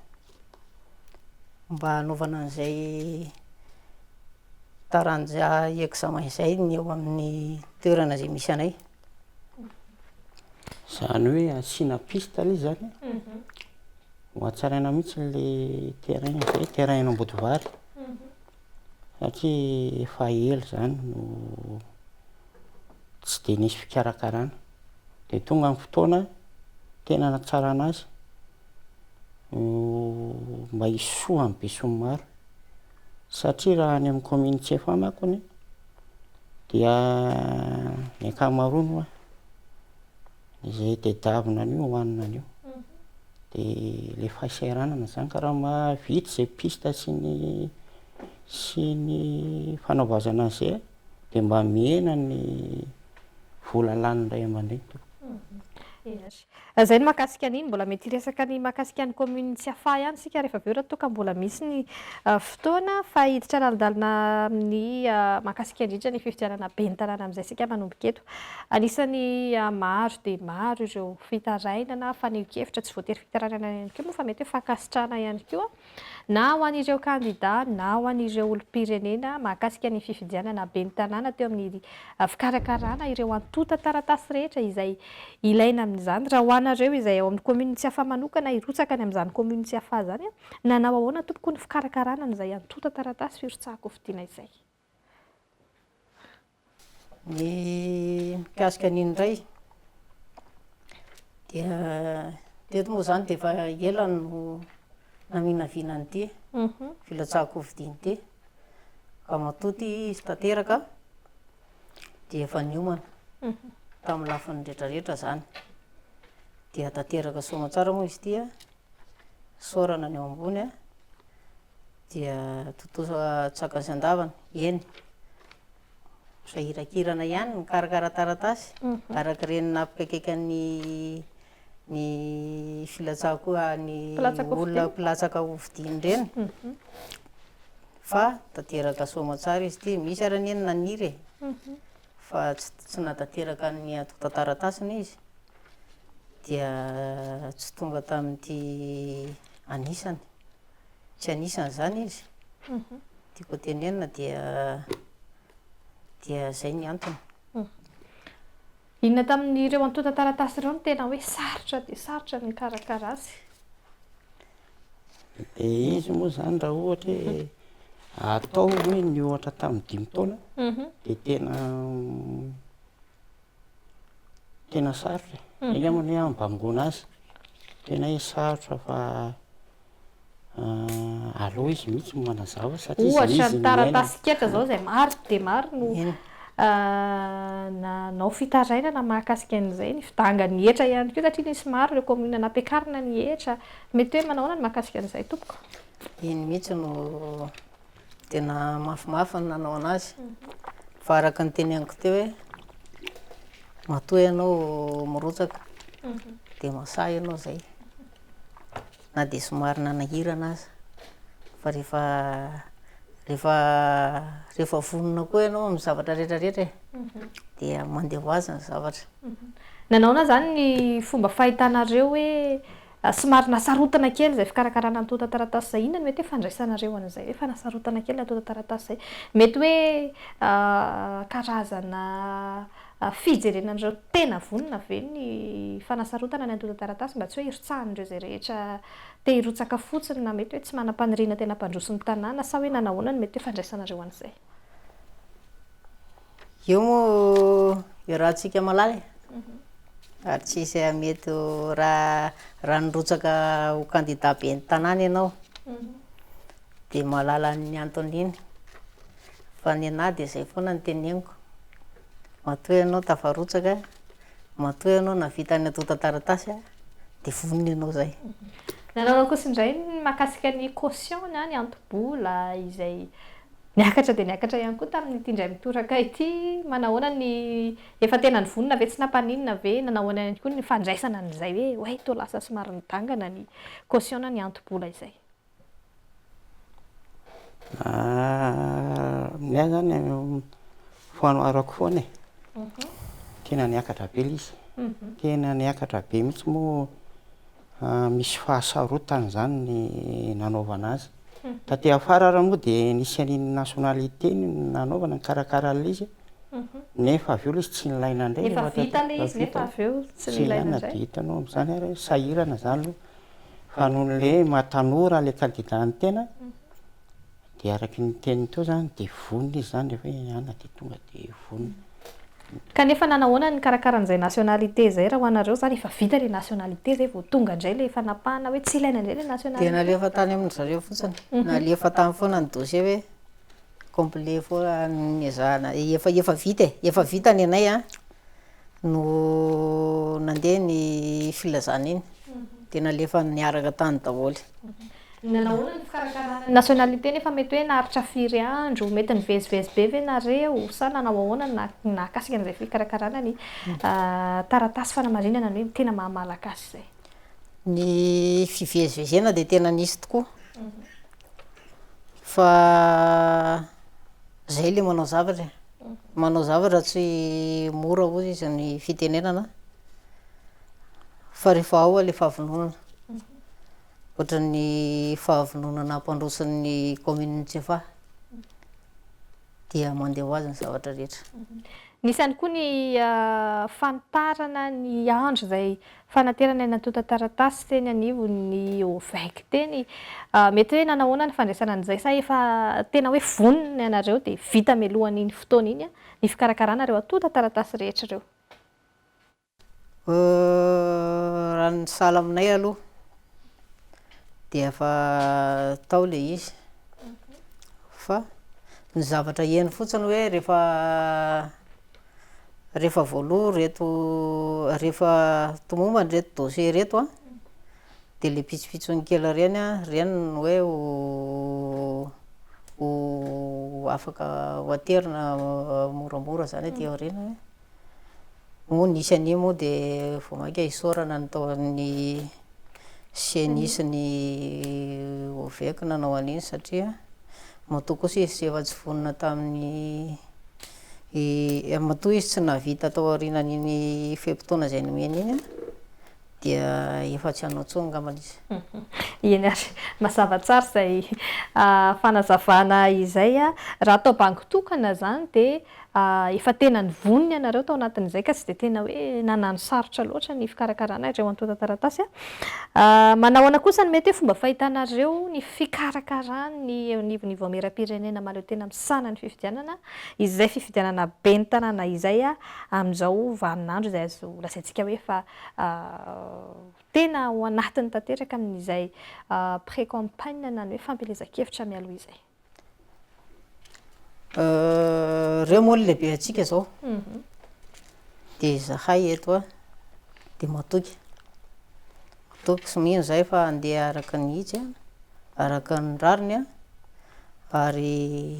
mba hanaovana an'izay taranja examen izay ny eo amin'ny toerana izay misy anay. Izany hoe asiana piste ilay izy zany an, ho hatsaraina mihitsy ilay terrain izay, terrain eny Ambodivary. Satria efa ela izany no tsy dia nisy fikarakarana. Dia tonga ny fotoana tena hanatsarana azy mba hisoa ny besinimaro. Satria raha any amin'ny commune Tsiafahy manko dia ny ankamaroany hoa izay tadiavina an'io hohanina an'io. Dia ilay fahasahiranana izany ka raha mahavita izay piste sy ny sy ny fanaovaozana an'izay dia mba mihena ny vola lanin'ny ray aman-dreny tompoko. Izay ny mahakasika an'iny, mbola mety hiresaka ny mahakasika ny commune Tsiafahy ihany isika rehefa avy eo raha toa ka mbola misy ny fotoana fa hiditra lalindalina amin'ny mahakasika indrindra ny fifidianana ben'ny tanàna amin'izay isika manomboka eto. Anisan'ny maro dia maro ireo fitarainana, fanehoan-kevitra, tsy voatery fitarainana ihany koa moa fa mety hoe fankasitrahana ihany koa na ho an'ireo kandida na ho an'ireo olom-pirenena mahakasika ny fifidianana ben'ny tanàna teo amin'ny fikarakarana ireo antontan-taratasy rehetra izay ilaina amin'izany. Raha ho anareo izay ao amin'ny commune Tsiafahy manokana hirotsaka any amin'izany commune Tsiafahy izany, nanao ahoana tompoko ny fikarakarana an'izay antontan-taratasy firotsahan-kofidina izay? Ny mikasika an'iny indray dia teto moa zany dia efa ela no naminavina an'ity filatsahan-kofidina ity ka matoa ity izy tanteraka dia efa niomana tamin'ny lafiny rehetra rehetra zany, dia tanteraka soa aman-tsara moa izy ity an, isaorana ny ao ambony an, dia tontosa an-tsakany sy an-davany, eny. Sahirakirana ihany ny mikarakara taratasy, araka ireny nampikaikaikan'ny ny filatsahako ny olona mpilatsaka hofidiana ireny. Fa tanteraka soa aman-tsara izy ity, misy ary anie ny naniry e, fa tsy tsy nahatanteraka ny antontan-taratasiny izy, dia tsy tonga tamin'ity anisany, tsy anisan'izany izy. Tiako tenenina dia dia zay ny antony. Inona tamin'ireo antontan-taratasy ireo no tena hoe sarotra dia sarotra ny nikarakara azy? Le izy moa zany raha ohatra hoe atao hoe ny ohatra tamin'ny dimy taona de tena tena sarotra e, iny angambany hoe ambangoana azy, tena hoe sarotra fa Aleo izy mihitsy no manazava satria izy Ohatra izy ny no taratasy niainana. ketra izao izay maro dia maro no nanao fitarainana mahakasika an'izay, ny fidangan'ny hetra ihany koa satria nisy maro ireo kaominina nampiakarina ny hetra. Mety hoe manao ahoana ny mahakasika an'izay tompoko? Iny mihitsy no tena mafimafy ny nanao anazy fa araka ny teneniko teo hoe matoa ianao mirotsaka dia masahy ianao zay. na dia somary nanahirana aza fa rehefa rehefa rehefa vonona koa ianao amin'ny zavatra rehetra rehetra e dia mandeha ho azy ny zavatra. Nanaona izany ny fomba fahitanareo hoe somary nasarotina kely izay fikarakarana antontan-taratasy izay? Inona no mety hoe fandraisanareo an'izay hoe fanasarotana kely ny antontan-taratasy izay? Mety hoe karazana Fijerena an'ireo tena vonona ve ny fanasarotana ny antontan-taratasy mba tsy hoe hirotsahan'ireo izay rehetra te hirotsaka fotsiny na mety hoe tsy manam-paniriana tena hampandroso ny tanàna sa hoe nanahoana no mety hoe fandraisanareo an'izay? Io moa iarahantsika malala e, ary tsisy mety ho raha raha nirotsaka ho kandida ben'ny tanàna ianao dia mahalala ny anton'iny fa ny anah dia izay foana no teneniko. Matoa ianao tafarotsaka, matoa ianao nahavita ny antontan-taratasy dia vonona ianao izay. Nanaona kosa indray ny mahakasika ny caution na ny anto-bola izay niakatra dia niakatra ihany koa tamin'ity indray mitoraka ity. Manahoana ny efa tena nivonona ve, tsy nampaninona ve, nanahoana ihany koa ny fandraisana an'izay hoe oay toa lasa somary nidangana ny caution na ny anto-bola izay. Ny ahy zany fanoharako foana e, tena niakatra be le izy, tena niakatra be mihitsy moa misy fahasarotany zany ny nanaovana azy, taty afara ary moa de nisy an'iny nationalité iny nanaovana nikarakara an'ilay izy nefa avy eo le izy tsy nilaina indray Efa rehefa taty vita le izy nefa avy eo tsy tsy nilaina nilaina indray. de hitanao am'zany ary hoe sahirana zany aloha. Fa noho ny le maha tanora le candidat ny tena. Dia araky ny teniny teo zany dia vonona izy zany rehefa hoe anona dia tonga dia vonona. Kanefa nanahoana ny nikarakara an'izay nationalité izay raha ho anareo zany efa vita ilay nationalité zay vao tonga indray ilay fanapahana hoe tsy ilaina indray ilay Dia nationalité? nalefa tany amin-dry zareo fotsiny, nalefa tany foana ny dossier hoe complet foana niezahana, efa efa vita e, efa vita ny anay an, no nandeha ny filazana iny, dia nalefa niaraka tany daholo. Nanao ahoana ny fikarakarana ny nationalité nefa mety hoe naharitra firy andro, mety nivezivezy be ve nareo sa nanao ahoana ny nahakasika an'izay fikarakarana ny taratasy fanamarinana ny hoe tena maha malagasy izay? Ny fivezivezena dia tena nisy tokoa fa zay le manao zavatra e, manao zavatra tsy mora hozy izy ny fitenenana fa rehefa ao le fahavononana. Ohatran'ny fahavononana hampandroso ny kaominin'i Tsiafahy dia mandeha ho azy ny zavatra rehetra. Nisy ihany koa ny fanitarana ny andro izay fanaterana ny antontan-taratasy teny anivon'ny OVEC teny. Mety hoe nanahoana ny fandraisana an'izay sa efa tena hoe vonona ianareo dia vita mialohan'iny fotoana iny ny fikarakarana ireo antontan-taratasy rehetra ireo? Raha ny sahala aminay aloha dia efa tao le izy fa ny zavatra heno fotsiny hoe rehefa rehefa voaloa reto rehefa tomombana reto dossier reto an, de le pitsopitsony kely reny an, reny no hoe ho ho afaka ho aterina moramora zany aty aoriana hoe. Moa nisy an'io moa dia vao mainka isaorana ny tao amin'ny Ceni sy ny OVEC nanao an'iny satria matoa kosa izy efa tsy vonona tamin'ny matoa izy tsy nahavita tao aorianan'iny fe-potoana izay nomeny iny an, dia efa tsy hanao intsony angambany izy. Eny ary, mazava tsara izay fanazavana izay. Raha atao bango tokana izany dia Efa tena nivonona ianareo tao anatin'izay ka tsy dia tena hoe nanano sarotra loatra ny fikarakarana ireo antontan-taratasy. Manao ahoana kosa ny mety hoe fomba fahitanareo ny fikarakarany eo anivon'ny Vaomieram-pirenena mahaleo tena misahana ny fifidianana, izay fifidianana ben'ny tanàna izay amin'izao vaninandro izay azo lazaintsika hoe efa tena ao anatiny tanteraka amin'izay pré-campagne na ny hoe fampielezan-kevitra mialoha izay? Reo moa ny lehibe antsika zao de zahay eto a de matoky, matoky sy mino zahay fa andeha araka ny hitsy a, araka ny rariny a, ary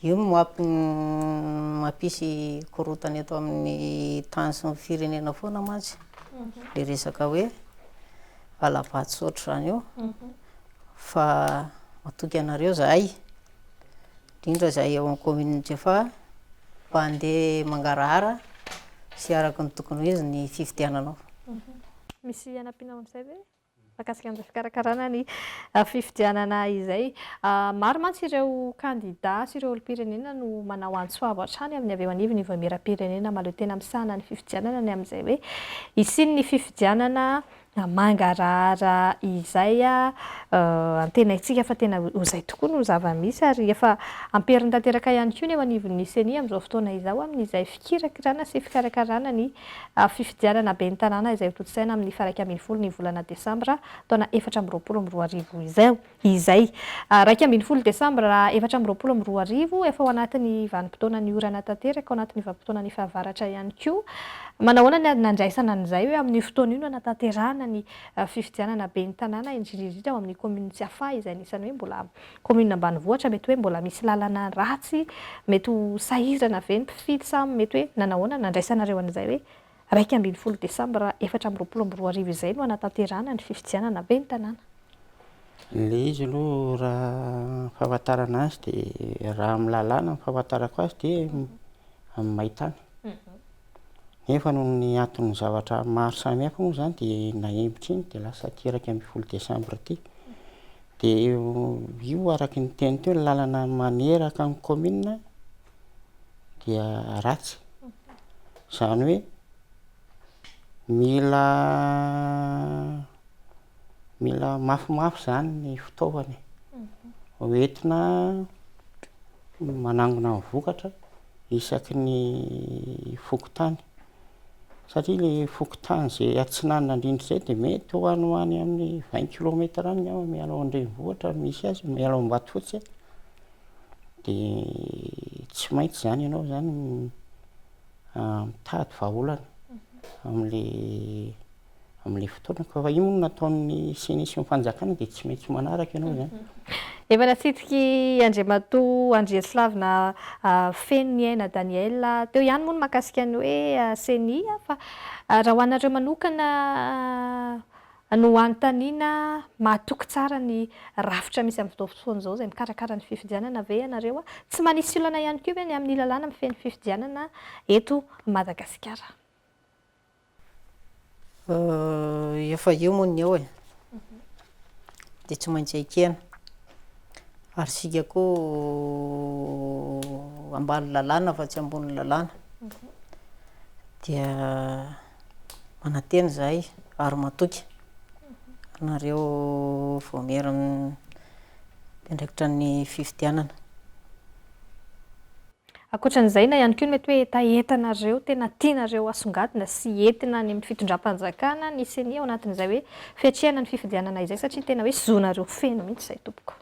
io no mampisy korontana eto amin'ny tany sy ny firenena foana mantsy le resaka hoe hala-bato sy ohatr'izany io. Fa matoky anareo zahay, indrindra zahay ao amin'ny commune Tsiafahy fa handeha mangarahara sy araka ny tokony ho izy ny fifidianana ao. Misy hanampiana amin'izay ve? Mahakasika an'izay fikarakarana ny fifidianana izay. Maro mantsy ireo kandida sy ireo olom-pirenena no manao antso avo hatrany amin'ny avy eo anivon'ny Vaomieram-pirenena mahaleo tena misahana ny fifidianana ny amin'izay hoe hisian'ny fifidianana Mangarahara izay antenaintsika fa tena ho izay tokoa no zava-misy ary efa amperiny tanteraka ihany koa ny eo anivon'ny Ceni amin'izao fotoana izao amin'izay fikirakirana sy fikarakarana ny fifidianana ben'ny tanàna izay hotontosaina amin'ny faha 11 ny volana desambra taona 2024 izay. Izay. 11 desambra 2024, efa ao anatin'ny vanim-potoanan'ny orana tanteraka, ao anatin'ny vanim-potoanan'ny fahavaratra ihany koa. Manahoana ny nandraisana an'izay hoe amin'io fotoana io no hanatanterahana ny fifidianana ben'ny tanàna, indrindra indrindra ao amin'ny kaominina Tsiafahy izay anisan'ny hoe mbola kaominina ambanivohitra, mety hoe mbola misy lalana ratsy, mety ho sahirana ve ny mpifidy sa mety hoe nanahoana ny nandraisanareo an'izay hoe 11 desambra 2024 izay no hanatanterahana ny fifidianana ben'ny tanàna. Ilay izy aloha raha ny fahafantarana azy dia raha amin'ny lalàna ny fahafantarako azy dia amin'ny maintany. Nefa noho ny anton'ny zavatra maro samihafa moa izany dia nahemotra iny dia lasa aty 11 desambra aty. Dia io araka ny teny teo ny lalana maneraka ny commune dia ratsy. Izany hoe mila mila mafimafy izany ny fitaovana e. Hoentina manangona ny vokatra isaky ny fokontany satria le fokontany zay atsinanana indrindra zay de mety ho any ho any amin'ny vingt kilomètre any angamba miala ao an-drenivohitra no misy azy, miala ao Ambatofotsy de tsy maintsy zany ianao zany mitady vahaolana am'le amin'ilay fotoana ka fa io moa no nataon'ny ceni sy ny fanjakana dia tsy maintsy manaraka ianao izany. Efa natsidik'i Andriamatoa Andriatsilavina Fenoniaina Daniel teo ihany moa ny mahakasika ny hoe ceni fa raha ho anareo manokana no anontaniana mahatoky tsara ny rafitra misy amin'izao fotoana izao izay mikarakara ny fifidianana ve ianareo? Tsy manisy olana ihany koa ve ny amin'ny lalàna mifehy ny fifidianana eto Madagasikara? Efa eo moa ny eo e, dia tsy maintsy ekena. Ary isika koa ambany lalàna fa tsy ambony lalàna. Dia manantena izahay ary matoky anareo vaomiera mpiandraikitra ny fifidianana. Ankoatran'izay, inona ihany koa no mety hoe hetahetanareo tena tianareo asongadina sy entina any amin'ny fitondram-panjakana ny ceni ao anatin'izay hoe fiatrehana ny fifidianana izay satria tena hoe zonareo feno mihitsy izay tompoko.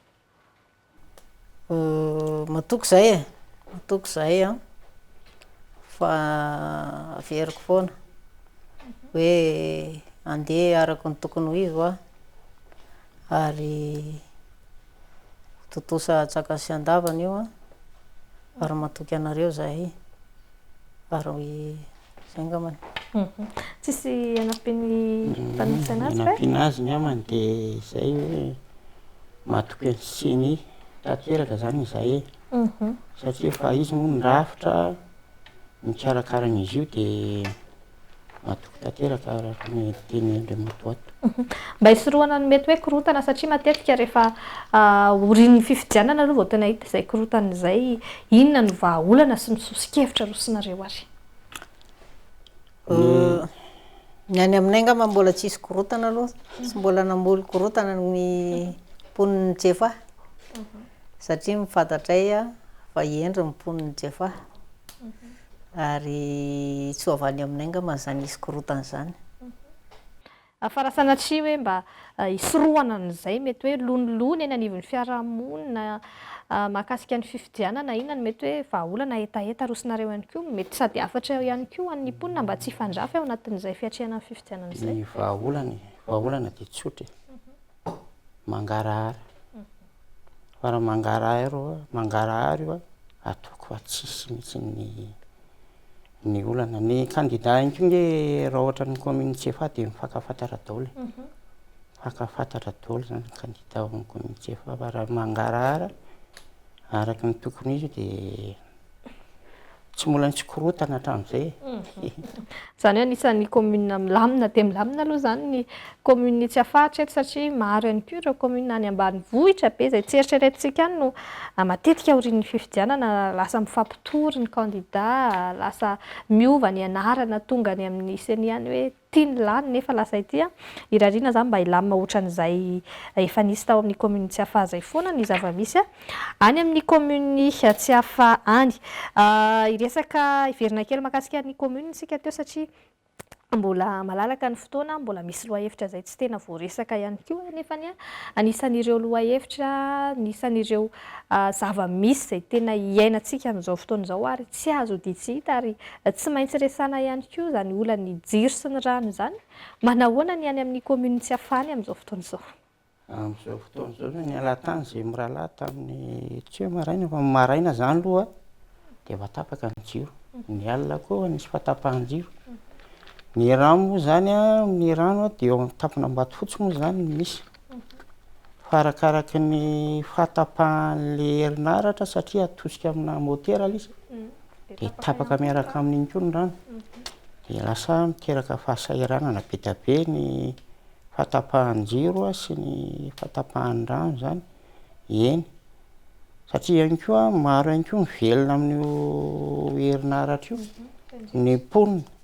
Matoky izahay e, matoky izahay an, fa averiko foana hoe andeha araka ny tokony ho izy hoa ary Tontosa antsakany sy andavany io an, ary matoky anareo zahay, ary zay angambany. Tsisy anampian'ny mpanolotsaina azy ve? Anampiana azy angambany dia izay hoe matoky an'i Ceni tanteraka zany izahay e, satria efa izy moa ny rafitra mikarakara an'izy io dia Matoky tanteraka araka ny tenin'i Andriamatoa ato. Mba hisorohana ny mety hoe korontana satria matetika rehefa aorian'ny fifidianana aloha vao tena hita izay korontana izay, inona no vahaolana sy ny soso-kevitra arosonareo ary? Ny any aminay angamba mbola tsisy korontana aloha, tsy mbola namboly korontana ny mponin'i Tsiafahy satria fantatray fa hendry ny mponin'i Tsiafahy. Ary tsy ho avy any aminay angamba izany hisy korontana izany. Fa raha sanatria hoe mba hisorohana an'izay mety hoe lonilony eny anivon'ny fiarahamonina mahakasika ny fifidianana, inona no mety hoe vahaolana hetaheta arosinareo ihany koa? Mety sady hafatra ihany koa ho an'ny mponina mba tsy hifandrafy ao anatin'izay fiatrehana ny fifidianana izay. Ny vahaolana e, vahaolana dia tsotra e, mangarahara. Fa raha mangarahara mangarahara io ataoko fa tsisy mihitsy ny ny olana. Ny kandida ihany koa nge raha ohatra ny commune Tsiafahy dia mifankafantatra daholo e. Mifankafantatra daholo zany ny kandida ao amin'ny commune Tsiafahy fa raha mangarahara araka ny tokony ho izy dia Tsy mbola nisy korontana hatramin'izay e. Izany hoe anisan'ny commune milamina dia milamina aloha izany ny commune Tsiafahy hatreto satria maro ihany koa ireo commune any ambanivohitra be izay tsy eritreretintsika any no matetika aorian'ny fifidianana lasa mifampitory ny kandida, lasa miova ny anarana tonga any amin'ny ceni any hoe Ity ny lany nefa lasa ity an! Irariana zany mba hilamina otran'izay efa nisy tao amin'ny commune Tsiafahy zay foana ny zava-misy any amin'ny commune Tsiafahy any. Hiresaka hiverina kely mahakasika ny commune isika teo satria mbola malalaka ny fotoana, mbola misy lohahevitra izay tsy tena voaresaka ihany koa nefany anisan'ireo lohahevitra, anisan'ireo zava-misy izay tena iainantsika amin'izao fotoana izao ary tsy azo odian tsy hita ary tsy maintsy resahana ihany koa izany olan'ny jiro sy ny rano izany. Manahoana ny any amin'ny commune Tsiafahy any amin'izao fotoana izao? Amin'izao fotoana izao zany niala tany izay mirahalahy tamin'ny tsy hoe maraina fa maraina zany aloha dia efa tapaka ny jiro, ny alina koa nisy fahatapahan-jiro. Ny rano moa zany an, ny rano dia eo amin'ny tampon'Ambatofotsy moa zany no misy. Fa arakaraky ny fahatapahan'le herinaratra satria atosika amina motera ilay izy dia tapaka miaraka amin'iny koa ny rano. Dia lasa miteraka fahasahiranana be dia be ny fahatapahan-jiro sy ny fahatapahan'ny rano izany eny. Satria ihany koa maro ihany koa ny velona amin'io herinaratra io ny mponina.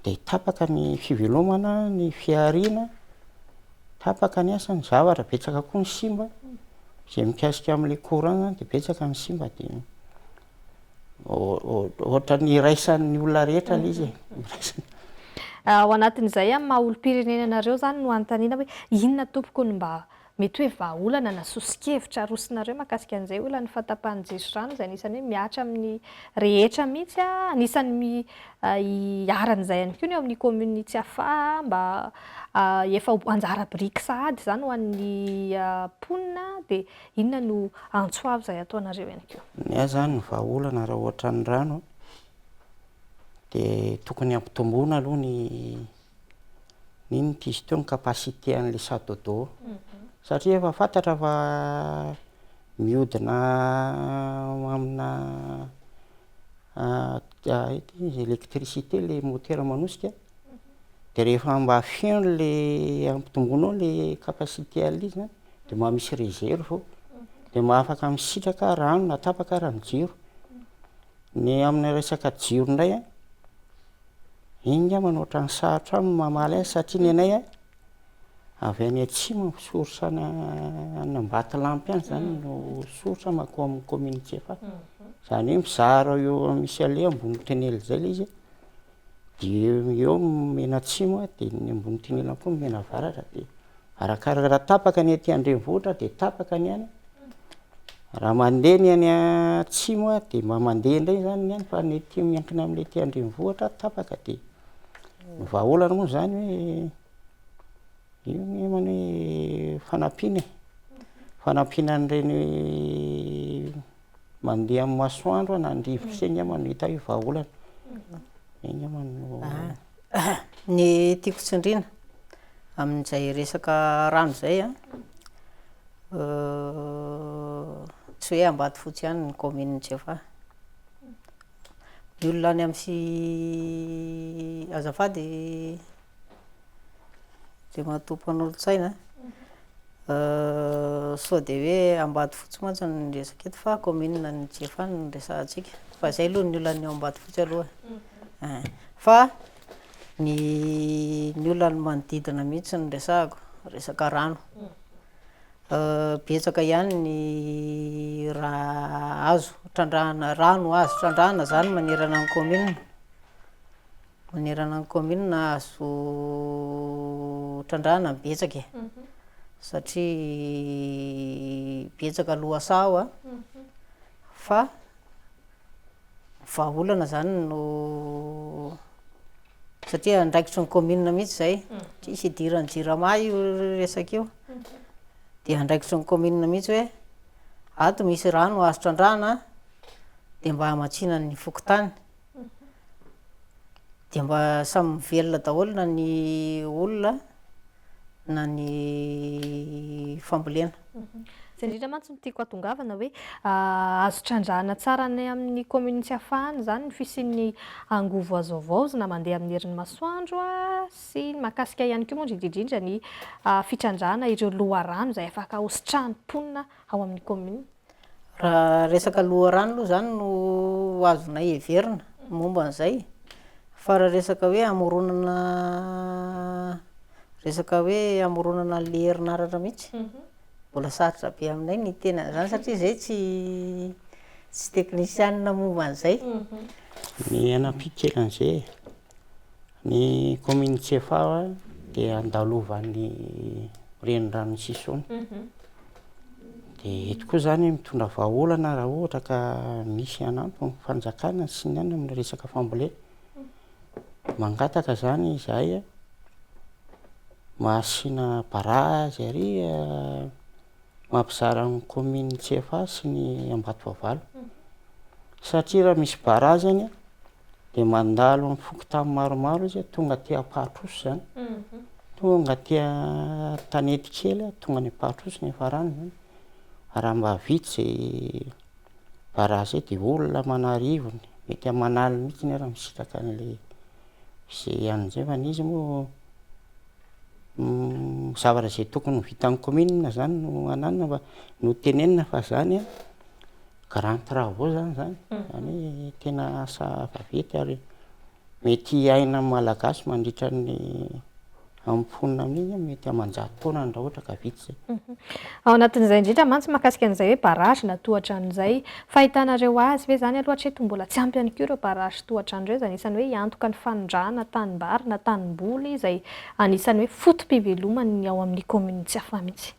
Dia tapaka ny fivelomana, ny fihariana. Tapaka ny asa, ny zavatra betsaka koa ny simba. Izay mikasika amin'ilay courant zany dia betsaka ny simba dia ohatran'ny iraisan'ny olona rehetra ilay izy e, iraisana. Ao anatin'izay amin'ny maha olom-pirenena anareo izany no anontaniana hoe inona tompoko no mba mety hoe vahaolana na soso-kevitra arosonareo mahakasika an'izay olan'ny fahatapahan'ny jiro sy rano izay anisan'ny hoe mihatra amin'ny rehetra mihitsy, anisan'ny iharan'izay ihany koa ny eo amin'ny commune Tsiafahy mba efa ho anjara biriky sahady izany ho an'ny mponina dia inona no antso avo izay ataonareo ihany koa? Ny ahy izany ny vahaolana raha ohatra ny rano dia tokony hampitomboina aloha ny Iny ity izy teo ny capacité an'ilay sadodo satria efa fantatra fa mihodina amina électricité le moteur manosika de rehefa mba feno le ampitomboinao le capacité an'le izy zany de mba misy réserve ao de mba afaka misitraka rano na tapaka ara ny jiro. Ny amin'ny resaka jiro indray a. Iny ngamba no ohatran'ny sarotra aminy mamaly azy satria ny anay avy any atsimo ny source any any Ambatolampy any zany no source mankao amin'ny commune Tsiafahy. Zany hoe mizara eo misy aleha ambony tunnel zay le izy de eo mianatsimo de ny ambony tunnel koa mianavaratra de arakaraka raha tapaka ny aty an-drenivohitra de tapaka ny any. Raha mandeha ny any atsimo dia mba mandeha indray zany ny any fa ny aty miankina amin'ilay aty an-drenivohitra tapaka dia ny vahaolana moa zany hoe io angambany hoe fanampiana e, fanampiana an'ireny mandeha amin'ny masoandro na ny rivotra izay angamba no hita hoe vahaolana, iny angamba no. Ny tiako tsindriana amin'izay resaka rano izay an, Tsy hoe Ambatofotsy ihany ny kaominin'i Tsiafahy. Ny olona any amin'ny sy azafady Andriamatoa mpanolotsaina a, sao dia hoe Ambatofotsy mantsy no resaka eto fa kaominina an'i Tsiafahy no resahantsika. Fa izay aloha ny olan'ny ao Ambatofotsy aloha e. Fa ny ny olan'ny manodidina mihitsy no resahako, resaka rano. Betsaka ihany ny raha azo trandrahana, rano azo trandrahana zany manerana ny commune, manerana ny commune azo trandrahana betsaka e, satria betsaka lohasaha ao a, fa vahaolana zany no satria andraikitry ny commune mihitsy zay, tsisy idiran'ny jirama io resaka io, de andraikitry ny commune mihitsy hoe ato misy rano azo trandrahana de mba hamatsiana ny fokontany, de mba samy mivelona daholo na ny olona na ny fambolena. Izay indrindra mantsy no tiako hatongavana hoe azo trandrahana tsara any amin'ny commune Tsiafahy izany ny fisian'ny angovo azo havaozina mandeha amin'ny herin'ny masoandro sy ny mahakasika ihany koa moa indrindra indrindra ny fitrandrahana ireo loharano izay afaka hositrahan'ny mponina ao amin'ny commune. Raha resaka loharano aloha izany no azonay heverina momba an'izay, fa raha resaka hoe hamoronana resaka hoe hamoronana an'le herinaratra mihitsy, mbola sarotra be aminay ny hiteny an'izany satria izay tsy tsy teknisianina momba an'izay. Ny hanampiko kely an'izay e, ny commune Tsiafahy dia andalovan'ny reniranon'i Sisaony. Dia eto koa zany mitondra vahaolana raha ohatra ka misy hanampy ny fanjakana sy ny anona amin'ny resaka fambolena. Mangataka zany izahay mba hasiana barazy ary mampizara ny commune Tsiafahy sy ny Ambatovavalo. Satria raha misy barazy any dia mandalo amin'ny fokontany maromaro izy, tonga aty Ampahatroso zany. Tonga aty Antanety kely, tonga any Ampahatroso ny hiafarany zany. Raha mba vita izay barazy izay dia olona aman'arivony, mety aman'aliny mihitsy ara misitraka an'ilay izay an'izay fa ny izy moa zavatra izay tokony ho vitan'ny commune zany no ananona fa no tenenina fa zany an grand travaux zany zany, zany hoe tena asa vaventy ary mety hiainan'ny Malagasy mandritra ny. Amin'ny mponina amin'iny mety aman-jato taonany raha ohatra ka vita izay. Ao anatin'izay indrindra mantsy mahakasika an'izay hoe barrage na tohadrano izay, fahitanareo azy ve izany aloha hatreto mbola tsy ampy ihany koa ireo barrage sy tohadrano ireo izay anisan'ny hoe hiantoka ny fanondrahana tanimbary na tanimboly izay anisan'ny hoe foto-piveloman'ny ao amin'ny kaominin'i Tsiafahy mihitsy?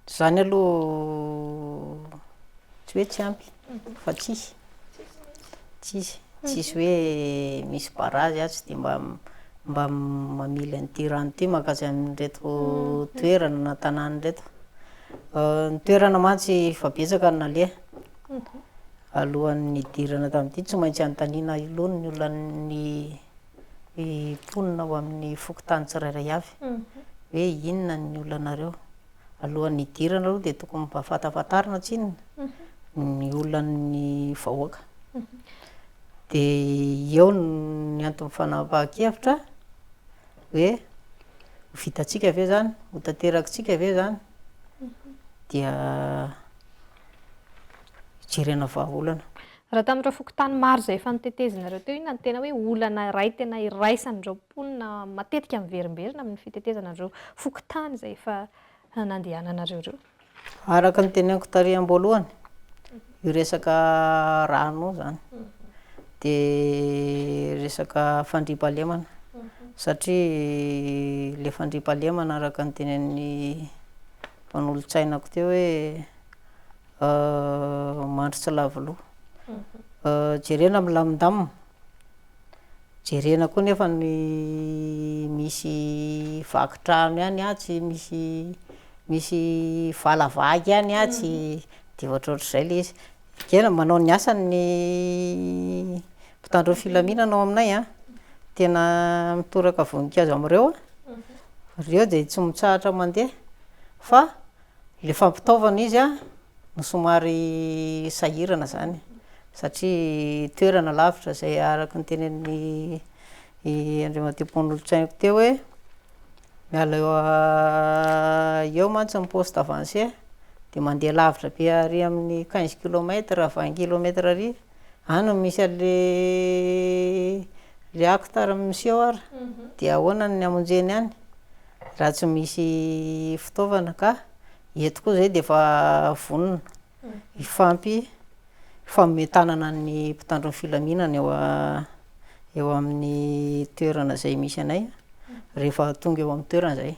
Izany aloha tsy hoe tsy ampy fa tsisy, tsisy, tsisy hoe misy barrage atsy de mba mba mamily an'ity rano ity mankatsy amin'ireto toerana na tanàna ireto. Ny toerana mantsy efa betsaka no naleha, alohan'ny nidirana tamin'ity tsy maintsy anontaniana aloha ny olona ny mponina ao amin'ny fokontany tsirairay avy hoe inona ny olanareo. Alohan'ny hidirana aloha dia tokony mba fantafantarina tsinona ny olan'ny vahoaka. Dia eo ny anton'ny fanapahan-kevitra hoe ho vitantsika ve izany, ho tanterakitsika ve izany, dia jerena vahaolana. Raha tamin'ireo fokontany maro izay efa notetezinareo teo, inona no tena hoe olana iray tena iraisan'ireo mponina matetika miverimberina amin'ny fitetezana an'ireo fokontany izay efa nandehananareo ireo? Araka ny teneniko tary am-boalohany, io resaka rano io zany de resaka fandriampahalemana satria le fandriampahalemana araka ny tenenin'ny mpanolotsainako teo hoe Mandry tsy lavo loha. Jerena milamindamina, jerena koa nefa ny misy vaky trano ihany atsy, misy misy vala vaky ihany atsy, de ohatrohatr'izay le izy. Ekena manao ny asany ny mpitandro ny filaminana ao aminay an, tena mitoraka voninkazo amreo an, reo de tsy mitsahatra mandeha fa Le fampitaovana izy an no somary sahirana zany satria toerana lavitra zay araka ny tenenin'ny andriamatoa mpanolotsainiko teo hoe miala eo eo mantsy ny poste avancé de mandeha lavitra be ary amin'ny quinze kilomètre, vingt kilomètre ary, any no misy an'le le acte ary miseho ary de ahoana ny hamonjeny any? Raha tsy misy fitaovana ka eto koa zay de efa vonona hifampi- hifanome tanana ny mpitandro ny filaminana eo eo amin'ny toerana zay misy anay rehefa tonga eo amin'ny toerana zay.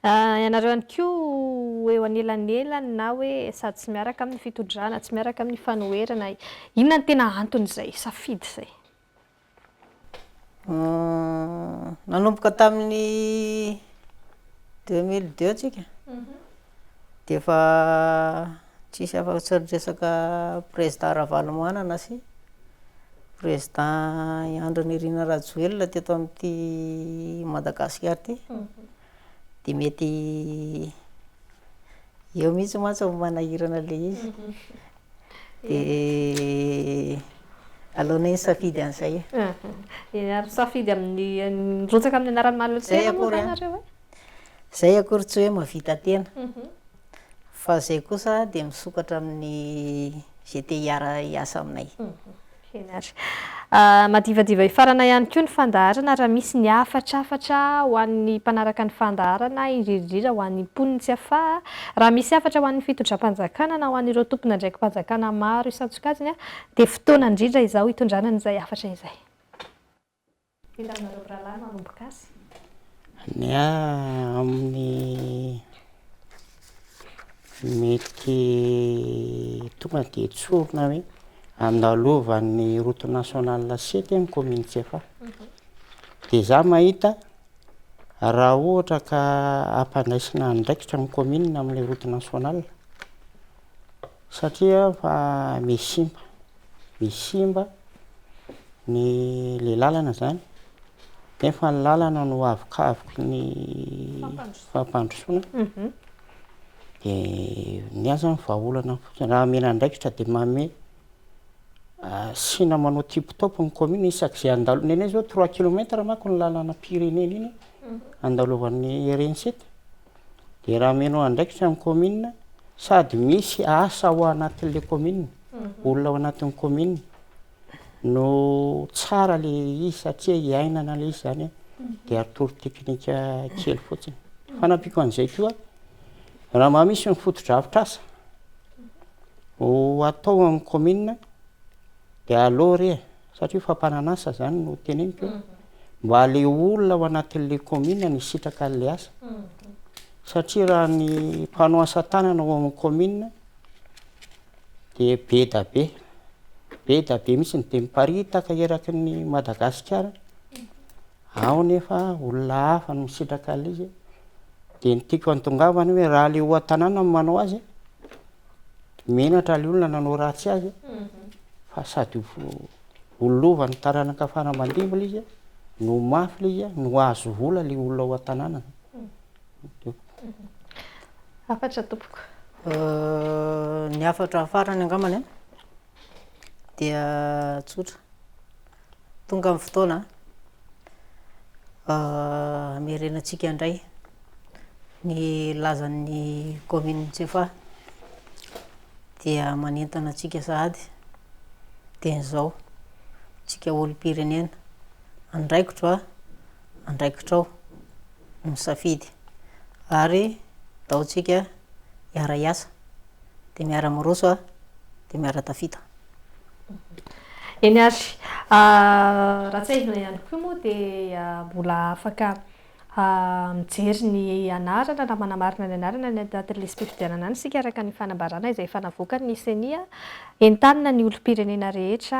Ianareo ihany koa eo anelanelany na hoe sady tsy miaraka amin'ny fitondrana, tsy miaraka amin'ny fanoherana, inona no tena anton'izay safidy izay? Nanomboka tamin'ny 2002 tsika de efa tsisy afa-tsy ny resaka président Ravalomanana sy président Andry Nirina Rajoelina teto amin'ity Madagasikara ity, de mety eo mihitsy mantsy no manahirana le izy. Dia aleonay nisafidy an'izay e. Eny ary misafidy amin'ny mirotsaka amin'ny anaran'ny mahaleo tena moa izany nareo e? Zay akory tsy hoe mahavita tena fa zay kosa dia misokatra amin'ny izay te hiara hiasa aminay. Eny ary. Madivadiva hifarana ihany koa ny fandaharana raha misy ny hafatrafatra ho an'ny mpanaraka ny fandaharana, indrindra indrindra ho an'ny mponin'i Tsiafahy. Raha misy hafatra ho an'ny fitondram-panjakana na ho an'ireo tompon'andraiki-panjakana maro isan-tsokajiny dia fotoana indrindra izao hitondrana an'izay hafatra izay. Indrindra aminareo mpirahalahy manomboka azy. Ny ahy amin'ny mety tonga dia tsorina hoe andalovan'ny route nationale sept ny commune Tsiafahy. Dia za mahita raha ohatra ka ampandraisina andraikitra ny commune amin'ilay route nationale satria fa misimba. Misimba ny le lalana zany nefa ny lalana no avokavoky ny fampandrosoana de ny ahy zany vahaolana fotsiny raha omena andraikitra de manome asiana manao tip top ny commune isak'izay andalo, ny anay zao trois kilomètre manko ny lalanam-pirenena iny andalovan'ny RN7 de raha omenao andraikitra ny commune sady misy asa ao anatin'le commune, olona ao anatin'ny commune no tsara le izy satria iainana le izy zany. Dia retour teknika kely fotsiny. Fanampiako an'izay koa, raha mba misy ny fotodrafitrasa ho atao amin'ny commune dia aleo re e, satria fampanan'asa zany no teneniko e, mba le olona ao anatin'le commune no hisitraka an'le asa. Satria raha ny mpanao asa tanana ao amin'ny commune dia be da be, be da be mihitsy dia miparitaka eraky ny Madagasikara, ao nefa olona hafa no misitraka an'ilay izy, dia ny tiako hahatongavana hoe raha le ao an-tanàna no manao azy, menatra le olona nanao ratsy azy fa sady ho lovan'ny taranaka fara aman-dimby ilay izy no mafy ilay izy no azo vola le olona ao an-tanàna. Hafatra tompoko. Ny hafatra farany angambany an, dia tsotra, tonga ny fotoana hamerenantsika indray ny lazan'ny commune Tsiafahy, dia manentana antsika sahady dieny izao, tsika olom-pirenena, andraikitro an, andraikitrao. no misafidy ary ndao tsika hiara hiasa de miara miroso a de miara tafita. Eny ary, raha tsiahivina ihany koa moa dia mbola afaka mijery ny anarana na manamarina ny anarana any anatin'ny lisi-pifidianana any isika araka ny fanambarana izay efa navoakan'ny Ceni. Entanina ny olom-pirenena rehetra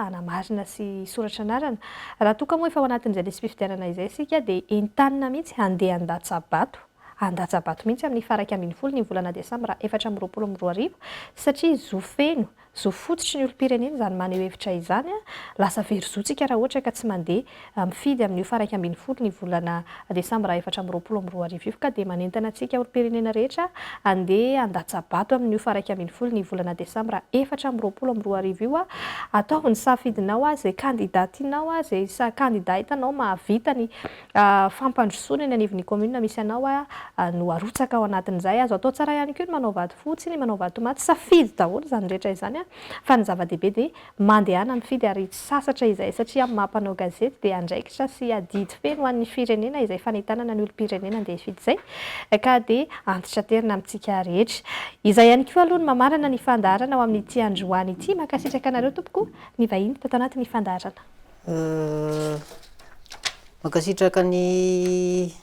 hanamarina sy hisoratra anarana. Raha toa ka moa efa ao anatin'izay lisi-pifidianana izay isika dia entanina mihitsy handeha handatsa-bato, handatsa-bato mihitsy amin'ny faha 11 ny volana desambra 2024 satria zo feno, zo fototry ny olom-pirenena izany maneho hevitra izany. Lasa very zo tsika raha ohatra ka tsy mandeha mifidy amin'io faha 11 ny volana desambra 2024 io ka dia manentana antsika olom-pirenena rehetra handeha handatsa-bato amin'io faha 11 ny volana desambra 2024 io. Ataovy ny safidinao, izay kandida tianao, izay kandida hitanao mahavita ny fampandrosoana eny anivon'ny commune misy anao no arotsaka ao anatin'izay. Azo atao tsara ihany koa ny manao vato fotsy, ny manao vato maty, safidy daholo izany rehetra izany fa ny zava-dehibe dia Mandehana mifidy ary tsy sasatra izahay satria amin'ny maha mpanao gazety dia andraikitra sy adidy feno ho an'ny firenena izay fanentanana ny olom-pirenena andeha hifidy izay ka dia antitraterina amintsika rehetra. Izay ihany koa aloha no mamarana ny fandaharana ho amin'ity androany ity. Mankasitraka anareo tompoko ny vahiny tato anatin'ny fandaharana. Mankasitraka ny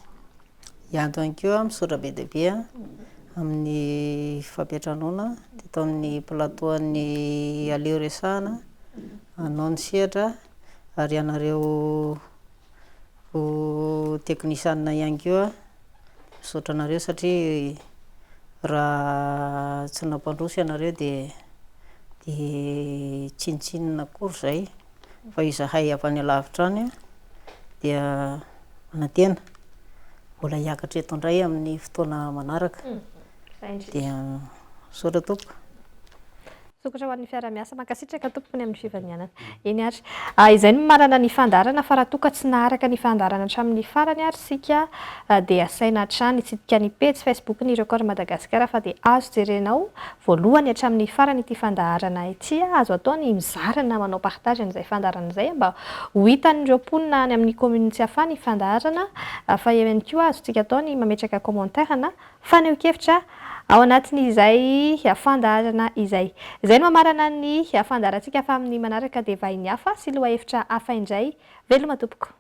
Ianto ihany koa misaotra be dia be amin'ny fampiantranoana teto amin'ny plateau an'ny Aleo Resahana, anao ny sehatra ary ianareo teknisianina ihany koa misaotra anareo satria raha tsy nampandroso ianareo dia dia tsinontsinona akory izay fa izahay avy any alavitra any dia manantena mbola hiakatra eto indray amin'ny fotoana manaraka. Dia misaotra tompoko. Misokatra ho an'ny fiaraha-miasa. Mankasitraka tompoko ny amin'ny fivanianana. Eny ary. Izay no mamarana ny fandaharana fa raha toa ka tsy naharaka ny fandaharana hatramin'ny farany ary isika dia asaina hatrany hitsidika ny pejy Facebook ny Record Madagascar fa dia azo jerena ao voalohany hatramin'ny farany ity fandaharana ity. Azo atao ny mizara na manao partage an'izay fandaharana izay mba Ho hitan'ireo mponina any amin'ny commune Tsiafahy ny fandaharana fa eo ihany koa azontsika atao ny mametraka commentaire na fanehoan-kevitra ao anatin'izay fandaharana izay. Izay no mamarana ny fandaharantsika fa amin'ny manaraka dia vahiny hafa sy lohahevitra hafa indray. Veloma tompoko.